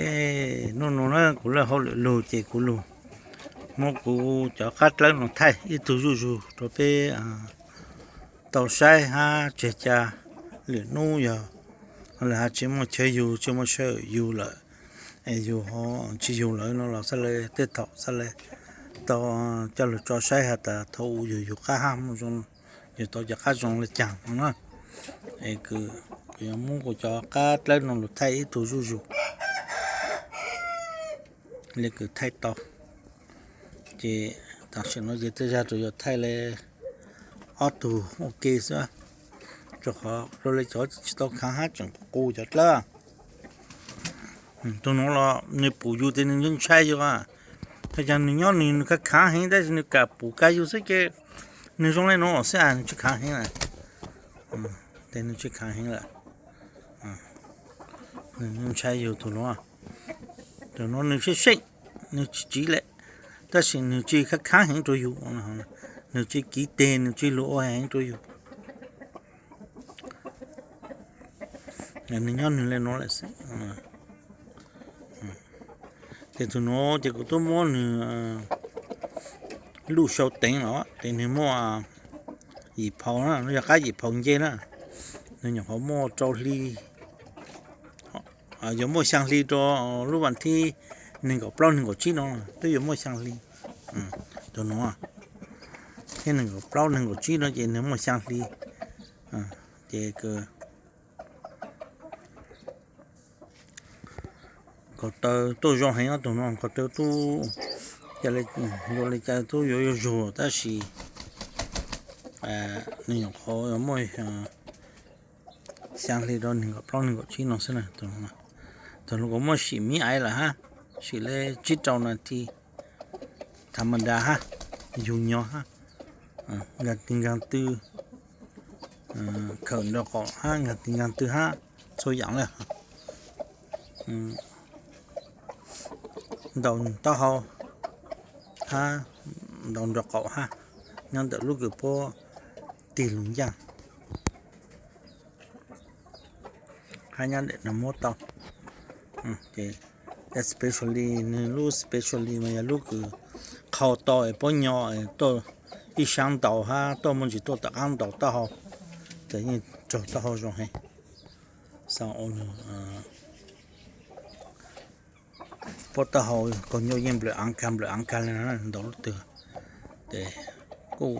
Hnub no na kuv lawv hauj lwm lug ces kuv lug muab kuv cov qab dlawb no thaij ib tug zuj zus rau peb tau saib hab tseg ca. Lwm hnub yog lawv hab tsis muaj chaw yug, tsis muaj sij hawm yug lawm, es yug tsis yug lawm no los xaav le tej thaum xaav le tau coj lug tso saib has tas thaum u yug yug qab hab zoo, yug tau cov qab zoo le caag no na. Es kuv yuav muab kuv cov qab dlawb no lug thaij ib tug zuj zus le kws thaij tau. Ces tam sim no ces tej zag tsuas yuav thaij le ob tug ua ke xwb, rau qhov rau le cov tsis tau khaav hab tseem qus cov dlawb. Tug nuav los nwg pum yus tes nwg ntshai yus, thaum nws nyob nwg khaav khaav heev tab sis nwg kam pum kag yus xwb ces nwg zoo le nuav xwb, nwg tsis khaav heev lawm. Tes nwg tsis khaav heev lawm. Nwg ntshai yus tug nuav, tug nuav nwg seej seej, nwg tsis tsiv le, tab sis nwg tsis khaav khaav heev rau yus, nwg tsis kiv teg, nwg tsis lug ua heev rau yus. Nwg nyob nwg le nuav lawm xwb. Ces tug nuav ces kuv tub muab nwg luj sau teev los ces nwg muaj yim phau na, yog qab yim phau nce na, nwg nyuam qhuav muaj rau hli, yuav muaj xyaa hli rau lub vas thib neeg nkaum plaub neeg nkaum tsib no twb yuav muaj xyaa hli. Tug nuav thiab neeg nkaum plaub neeg nkaum tsib no ces nwg muaj xyaa hli. Ces ko taw tuaj zoo heev, tug nuav ko taw tub, ua le cas tub yuav yuav zug tab sis nwg nyuam qhuav muaj xyaa hli rau neeg nkaum plaub neeg nkaum tsib no xwb na. Tug nuav kuv muab sim miv aiv lawm hab, sim le tsib rau nas this tha ma da hab, yug nyo hab, nkaag ti nkaag tw, khawm nraum qaum hab nkaag ti nkaag tw hab, txhua yaam le. Ntaus taub hau hab ntaus nraum qaum hab, nyob ntawm lub kws puab tig lug ncaaj hab nyob ntawm nwg muab tau. Especially nwg lub specially mas yog lub kws qhau tau es puab nyo tuaj ib saab ntaus hab tuaj muaj ntsis tuaj tom qaab ntaus taub hau, ces yeej raug taub hau zoo heev. Xaa ua nwg puab taub hau kaug ncuj yeej nplawm aav kag nplawm aav kag le ntaus lub twg, ces kuj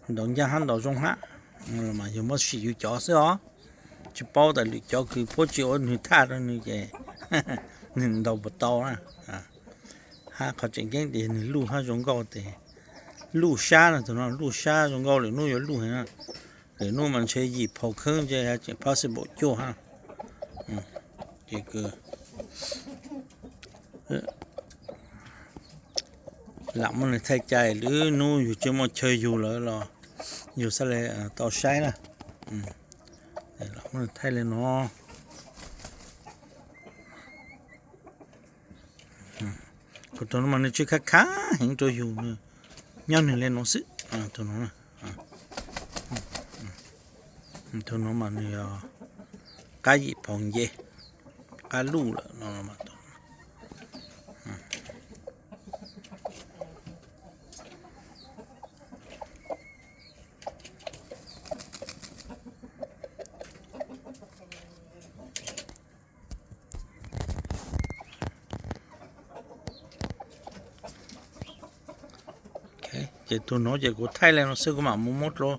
ntaus ncaaj hab ntaus zoo hab, mas yog muab sim yus cov xwb os. Tsis paub tas lwm cov kws puab tsis ua nwg thaj rau nwg ces nwg ntaus puas tau na. Hab qhov tseem ceeb tes nwg luj hab zoo nkauj tes luj sab na, tug nuav luj sab zoo nkauj, lwm nub yuav luj heev na. Lwm nub mas ntshe yim phau kheeb ces tseem possible cuaj hab. Ces lam muab nwg thaij cai, lwm nub yug tsis muaj chaw yug lawm los yug xaav le tau saib na. Lam muab nwg thaij le nuav. Kuv tug nuav mas nwg tsis khaav khaav heev rau yug, nyob nwg le nuav xwb. Tug nuav, tug nuav mas nwg yog qab yim phau nce, qab luj lawm no. Ces tug nuav ces kuv thaij le nuav xwb kuv mam mus muab rau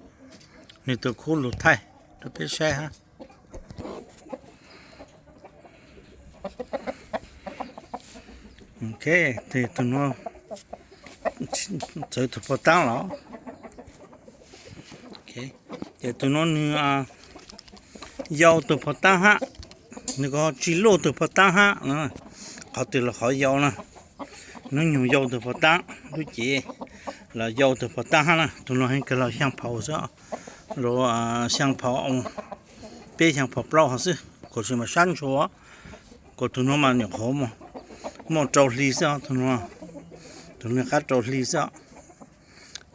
nwg tug khub lug thaij rau peb saib hab. Ok, tug nuav txawv tug phau taab los. Ces tug nuav nwg yau tug phau taab hab, nwg kuj tsis luj tug phau taab hab. Qhov twg los qhov yau na, hnub nyoog yau tug phau taab, lub cev los yau tug phau taab hab na. Tug nuav heev kawg los xyaa phau xwb, los xyaa phau, peb xyaa phau plaub hov xwb, kuv tsis mam sab ntshua. Kuv tug nuav mas nyuam qhuav muaj rau hli xwb, tug nuav qab rau hli xwb.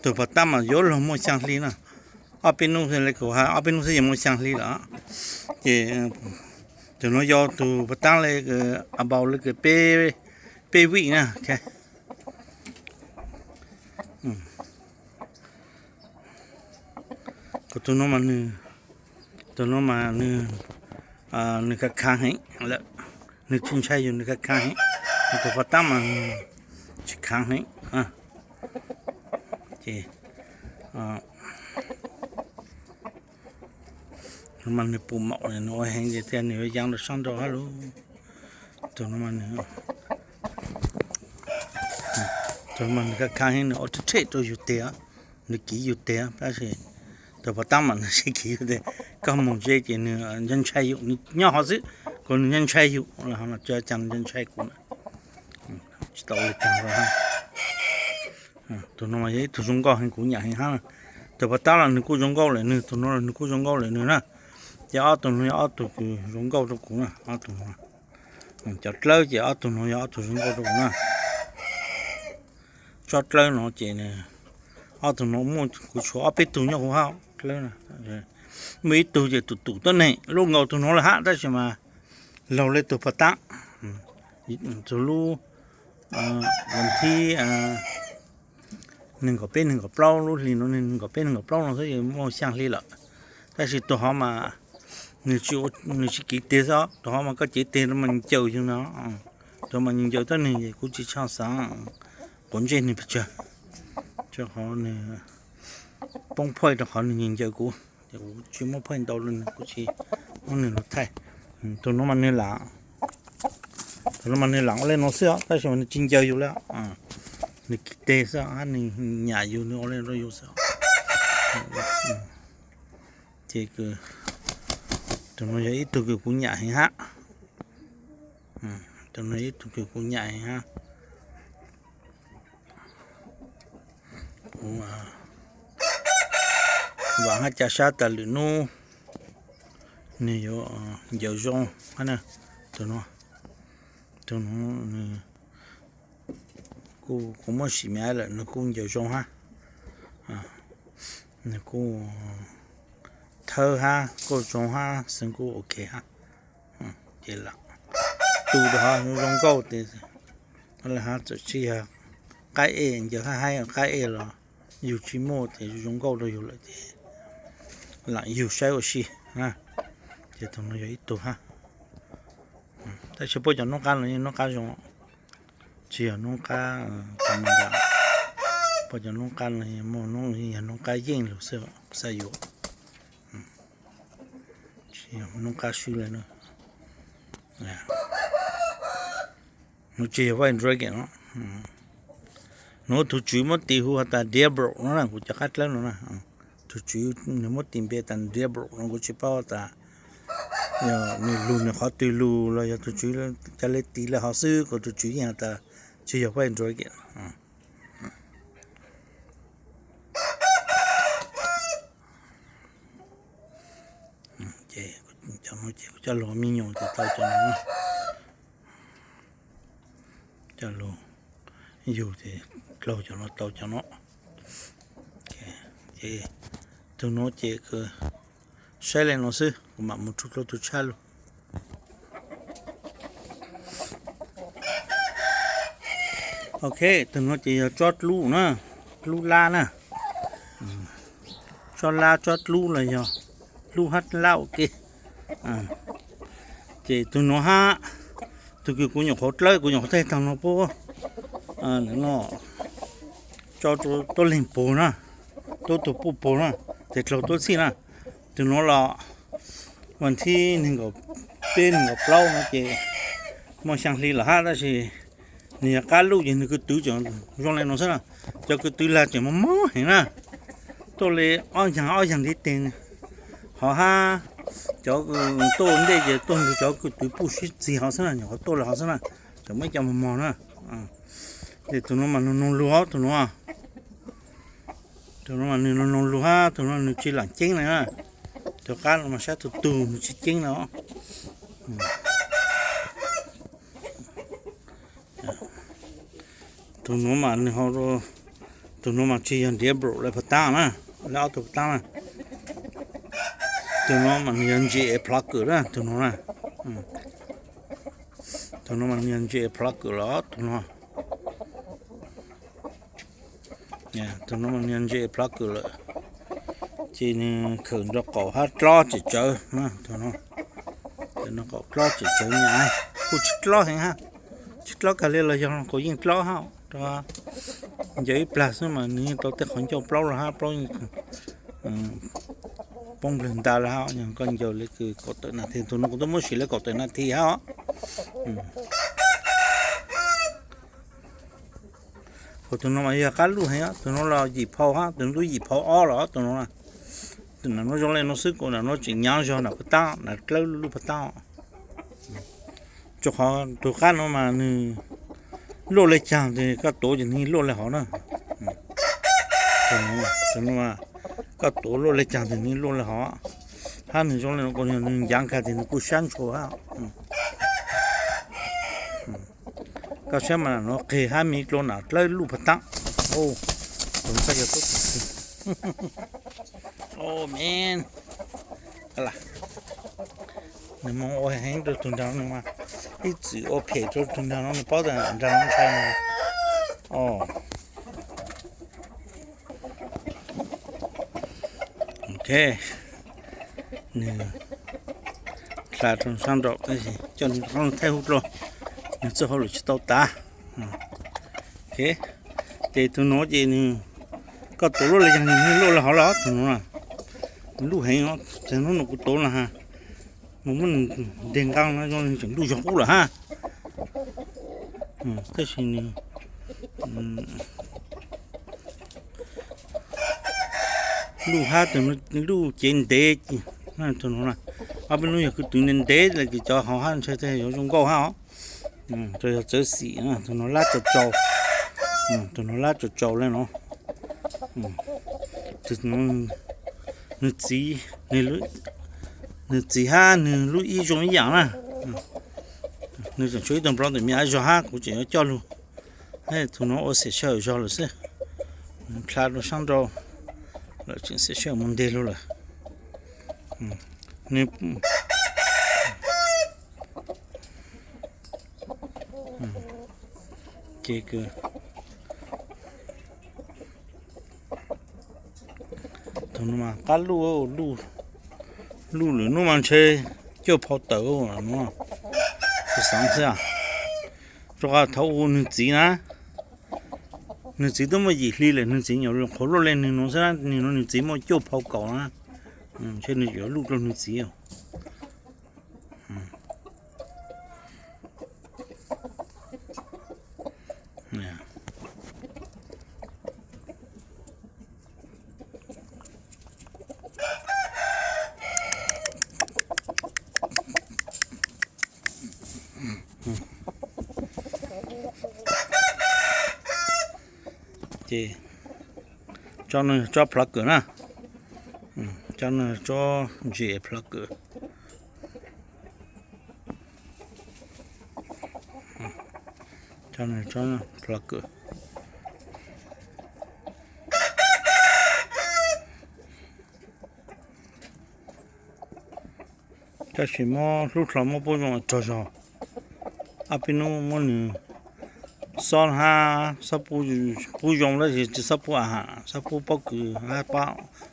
Tug phau taab mas yuav luag muaj xyaa hli na. Ob peb nub le kuv has, ob peb nub xwb yeej muaj xyaa hli lawm. Ces Tus no yog tus pas tab le, about le peb, peb week na. Kuv tus no mas nws, tus no mas nws, nws khav khav heev lawm, nws tsis ntshai yus, nws khav khav heev. Tus pas tab mas nws tsis khav heev. Ces mas nws pum maum nws ua heev ces thiaj nws yuav yaa rau sab nraud hab lauj. Tus no mas nws, tus no mas nws khav khav heev, nws ua rhem rhem rau yus tes, nws kiv yus tes, tab sis tus pas tab mas nws tsis kiv yus tes. Koj mus ze ces nws ntshai ntshai yus, nws nyob hov xwb, kuv nws ntshai ntshai yus, cas nws ntshai ntshai kuv na. Tsis tau li cas. Tus no mas yog ib tug zoo nkauj heev, kuv nyam heev hab. Tus pas tab los nws kuj zoo nkauj lawm nws, tus no los nws kuj zoo nkauj lawm nws na. Ces ob tug no yog ob tug kws zoo nkauj rau kuv na, ob tug no. Cov dlawb ces ob tug no yog ob tug zoo nkauj rau kuv na. Tsob dlawb no ces ob tug no muaj, kuv tshuav ob peb tug nyob kuv hab dlawb. Muaj ib tug ces tus tus tuab neeg lub nkaus tus no lawm hab, tab sis mas laug le tus pas tab. Txug lub vas thib nees nkaum peb nees nkaum plaub, lub hli no nees nkaum peb nees nkaum plaub no xwb, muaj xyaa hli lawm. Tab sis tus hov mas nws tsis kiv tes xwb, tus hov mas koj cev tes rau mas ncaws yug no. Tus mas ncaws tuab neeg es kuv tsis tshua xaav quav ntsej nws pes tsawg, rau qhov nws poob phaij rau qhov nws ncaws kuv, ces kuv tsis muab phaij ntau rau nws, kuv tsis muab nws lug thaij. Tus no mas nws lam, tus no mas nws lam ua le no xwb os, tab sis mas nws tsis ncaws yus li. Nws kiv tes xwb, nws nyam yus, nws ua le rau yus xwb. Ces tus no yog ib tug kws kuv nyam heev hab. Tus no ib tug kws kuv nyam heev hab. Kuv vaam hab ca sab tas lwm nub nws yuav ncaws zoo hab na. Tus no, tus no nws kuj, kuv muab sim meej lawm, nws kuj ncaws zoo hab. Nws kuj thawb hab, kuj zoo hab, xwb kuj ok hab. Ces lam tu rau hov zoo nkauj tes, le hab txawm tsis yog qaib ej, ncaws hab haib qaib ej los yug tsis muaj tes zoo nkauj rau yug lawm ces lam yug saib ua si. Ces tus no yog ib tug hab. Tab sis puab cov noob qab no yeej noob qab zoo, tsis yog noob qab tas ma das. Puab cov noob qab no muaj noob yog noob qab yeej lug xwb, xav yuav, tsis yog noob qab swb le na. Nuav tsis yog White Dragon no. Nuav tug tswv muab tis hu has tas Diablo no na, kuv cov qab dlawb no na. Tug tswv nwg muab tis npe tas Diablo no, kuv tsis paub tas yog nwg lug nwg qhov twg lug los yog tug tswv ca le tis le hov xwb, kuv tug tswv yeej has tas tsis yog White Dragon. Ces cov no ces kuv coj lug me nyuam ces tau cov no, coj lug yug ces dlaug cov no tau cov no. Ces tug nuav ces saib le no xwb, kuv mam mus txug dlua tug tshaj lug. Ok, tug nuav ces yog tsob dlub na, dlub lab na. Tsob lab tsob dlub los yog dlub hab lab ua ke. Ces tug nuav hab, tug kws kuv nyuam qhuav dlawb, kuv nyuam qhuav thaij taag no puab, no, tso tuab leeg puag na, tuab tug puj puag na, tes dlaug tuab txhij na. Tug nuav los vas thib nees nkaum peb nees nkaum plaub no ces muaj xyaa hli lawm hab, tab sis nwg yog qab luj ces nwg kws twv tseem zoo le no xwb na. Cov kws twv lag tseem mob mob heev na, tuaj le ob yaag ob yaag ntiv teg hov hab. Cov tuaj ua ntej ces tuaj nrug cov kws twv puj sib txig hov xwb na, nyuam qhuav tuaj le hov xwb na, tseem muaj ib co mos mos na. Ces tug nuav mas noog noog lug hab, tug nuav, tug nuav mas nwg noog noog lug hab, tug nuav nwg tsis lam ceeb le na. Tug qab no mas sab tug tug nwg tsis ceeb le. Tug nuav mas nwg, tug nuav mas tsis yog Diablo le phav taab na, le ob tug phav taab na. Tug nuav mas nwg yog ntsis es plov kawm na, tug nuav na. Tus no mas niag ntse plab kawg los tus no. Tus no mas niag ntse plab kawg lawm. Ces nws khawm nraub qaum hab dlob tsem tsawv. Tus no, nraub qaum dlob tsem tsawv nyam, kuj tsis dlob heev hab, tsis dlob kag li los yog kuj yeej dlob hab. Rau ncaws ib plag xwb mas nws yeej tau tej qhov ncauj plaub los hab, plaub poob nplawg nta lawm hab. Yog koj ncaws li kws kaum tawm nas this, tus no kuv tuaj muab sim li kaum tawm nas this hab. Kuv tus no mas yog qab luj heev, tus no los yim phau hab, tus no yim phau ob los tus no. Tus no zoo li no xwb, kuv tus no tseem nyav zog nram phab tab, nram dlawb luj phab tab. Rau qhov tus qab no mas nws luaj li caag tes koj tuav ces nws luaj li hov na. Tus no, koj tuav luaj li caag tes nws luaj li hov. Hab nws zoo li no kuv nws ncav kag tes nws kuj sab ntshua hab. Koj saib mas no qeg hab me dlua nram dlawb luj phab tab. Tus no yog tub. Oh man. Nws moog ua heev rau tug nraag no mas, ib txwm ua phem rau tug nraag no nws paub tas nraag no ntshai nws. Ok, nws hla rau sab nraum tab sis coj nws rov qab thaij hauv dlua, nws txoj hauj lwm tsis tau tas. Ces tus no ces nws, koj tuav luaj li caag nws luaj li hov los tus no. Luj heev, hnub no kuv tuav na has, mus muab nws nteg nqaa no zoo li tseem luj zog qub lawm hab. Tab sis nws luj hab tus luj cev ntev. Tus no, ob peb hnub yog kuv twv ntev ntev lawm ces cov hauv hab ntshai tas yuav zoo nkauj hab os. Rau yog txawv xim, tus no lab tsau tsau, tus no lab tsau tsau li no. Nws txiv, nws txiv hab nws lub ib zoo ib yam na. Nws tseem tshuav ib tug nplov ntawm me ab zog hab, kuv tseem yuav coj lug. Tus no ua xim sij hawm zog lawm xwb, nws dlha rau sab nrau lawm tseem xim sij hawm mus nteg lug lawm. Ces tus no mas qab luj, luj lwm hnub mas ntshe cuaj phau tawm no, kuv xaav xwb. Rau qhov thaum u nws txiv na, nws txiv twb muaj yim hli lawm, nws txiv nyuam qhuav luaj li nws no xwb na, nws no nws txiv muaj cuaj phau kaum na. Ntshe nws yuav luj dlua nws txiv. Ces tsob no tsob plov kawm na, tsob no tsob ntses plov kawm. Tsob no tsob plov kawm. Tab sis muab hlub hlo muab pub zoo rog zog. Ob peb hnub muab nws xob hab xob pub zoo tab sis tsis xob pub a has, xob pub pob kws hab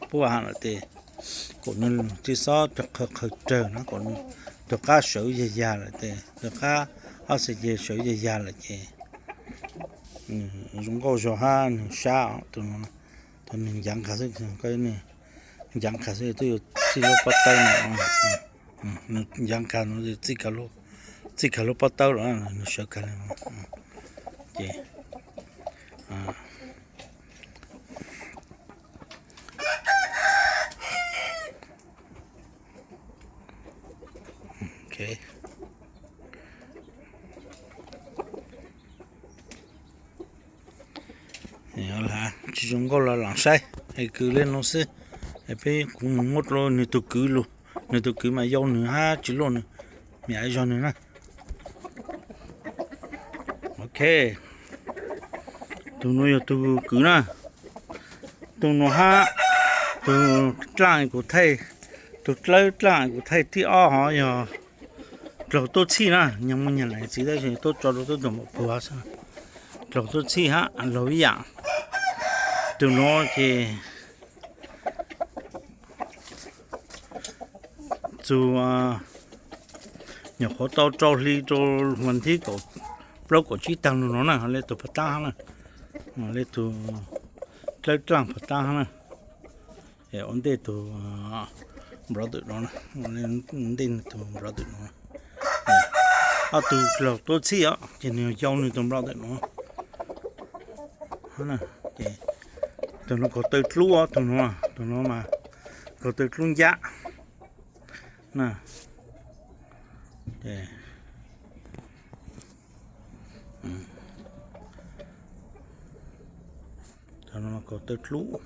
pub a has lawm tes, kom nws tsis xob qhawv qhawv rawg na, kom nws rov qab sawv yag yag lawm tes, rov qab ob xav ces sawv yag yag lawm ces zoo nkauj zog hab nws sab. Tus no nws ncav nqag xwb, ncav nqag xwb twb yuav txij lub pob tawb no. Nws ncav nqag no txij kag lub pob tawb los nws sawv kag li no. Ces tsis zoo nkauj los lam saib, es kws li no xwb. Es peb kuv mus muab rau nws tus kwv lug, nws tus kwv mas yau nws hab tsis luaj nws, me ab zog nws na. Ok, tus no yog tus kwv na. Tus no hab, tus dlaaj kuv thaij, tus dlawb dlaaj kuv thaij thib ob hov yog Dlaug tuaj txhij na, nyob muaj nyuag lam txiv tab sis tuaj tso rau tub ntxoom maum puag xwb. Dlaug tuaj txhij hab, laug ib yam. Tus nuav ces txug nyuam qhuav tau rau hli rau vas thib kaum plaub kaum tsib tag nug nuav na, le tug pag tab hab na, le tug dlawb dlaaj pag tab hab na. Es ua ntej tug brother no, ua ntej tug brother no. Ob tug dlaug tuaj txhij os, ces nwg yau nwg tug brother no. Ces tug nuav kaug taw dlub os, tug nuav, tug nuav mas kaug taw dlub ncab na. Tug nuav kaug taw dlub.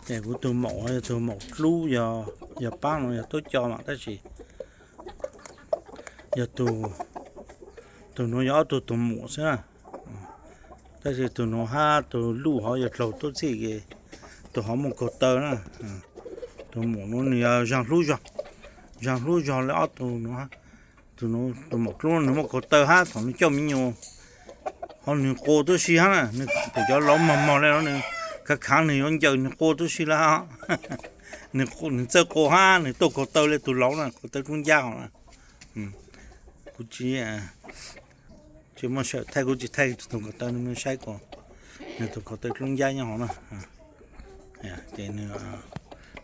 Ces kuv tug maum, yog tug maum dlub, yog paab no yog tub co mas tab sis yog tug, tug nuav yog ob tug tug muam xwb na. Tab sis tug nuav hab tug luj hov yog dlaug tuaj txhij ces tug hov muaj kaug taw na. Tug muam nuav nwg yog zaag hlub zog, zaag hlub zog le ob tug nuav. Tug nuav, tug maum dlub nwg muaj kaug taw hab thaum nwg coj me nyuam ho nwg quas tuab si hab na, nwg pum cov laus mog mog le no nwg khav khav nwg yuav ncaws nwg quas tuab si lawm. Nwg txawj quas hab nwg tuaj kaug taw le tug laus na, kaug taw dlub ncab hov na. Kuv tsis, tsis muaj sawm thaij, kuv tsis thaij tug kaug taw, nwg saib kuv, nwg tug kaug taw dlub ncab nyob hov na. Ces nwg,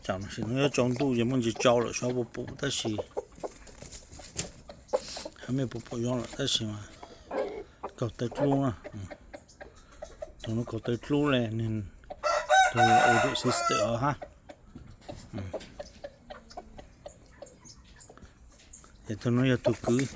tsam no sim nuav yuav tsaus ntuj ces muaj ntsis tsau lawm, xyov puas pum tab sis, mej puas pum zoo lawm tab sis mas kaug taw dlub na. Tug nuav kaug taw dlub le, tug older sister hab. Ces tug nuav yog tug kwv.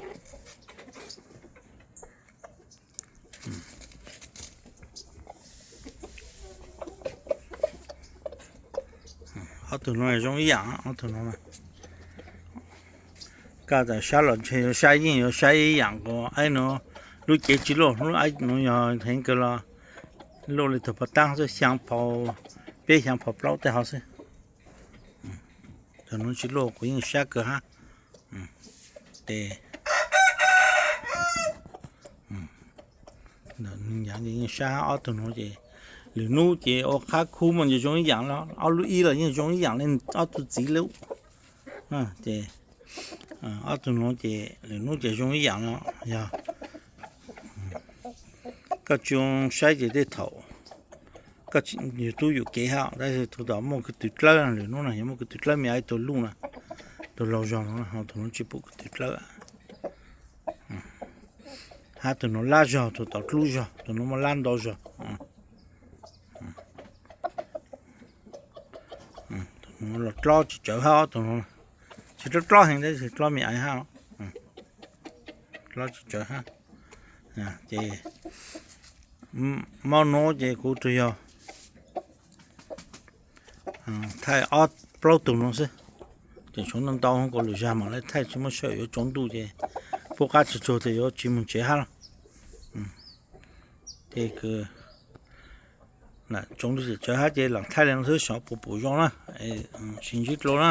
Ob tug nuav zoo ib yaam, ob tug nuav. Kaj tas sab los ntshe yuav saib yeej yuav saib ib yaam, kuv aib nuav lub cev tsis luaj, lub aib nuav yog heev kawg los luaj le tug pov taab xwb, xyaa phau peb xyaa phau plaub tej hov xwb. Tug nuav tsis luaj kuv yeej sab kawg hab. Tes, yeej sab hab ob tug nuav ces lwm nub ces ua qhab khub mas ces zoo ib yaam, ob lub ib los yeej zoo ib yaam le ob tug txiv lub. Ces ob tug nuav ces lwm nub ces zoo ib yaam no yog koj tsis saib ces tej thaum yus tub yuam kev hab, tab sis thaum tom muaj kwv tw dlawb, lwm nub no yog muaj kwv tw dlawb, me aib tug luj na, tug laug zog no, tug nuav tsis pum kwv tw dlawb. Hab tug nuav lab zog, tug tom dlub zog, tug nuav muaj lab ntau zog. Tug nuav los dlob tsis tsawv hab, tug nuav tsis dlob dlob heev tab sis dlob me aiv hab, dlob tsis tsawv hab. Ces mo nuav ces kuv tsuas yog thaij ob plaub tug nuav xwb. Ces tshuav ntau ntau kuv lwm zag mam le thaij, tsis muaj sij hawm yuav tsaus ntuj ces pub qab tsag tsuag tes yuav tsis moog tsev hab los. Ces tsaus ntuj tseem tsawv hab ces lam thaij le no xwb, xyov puas pum zoo na. Sib ntsib dlua na.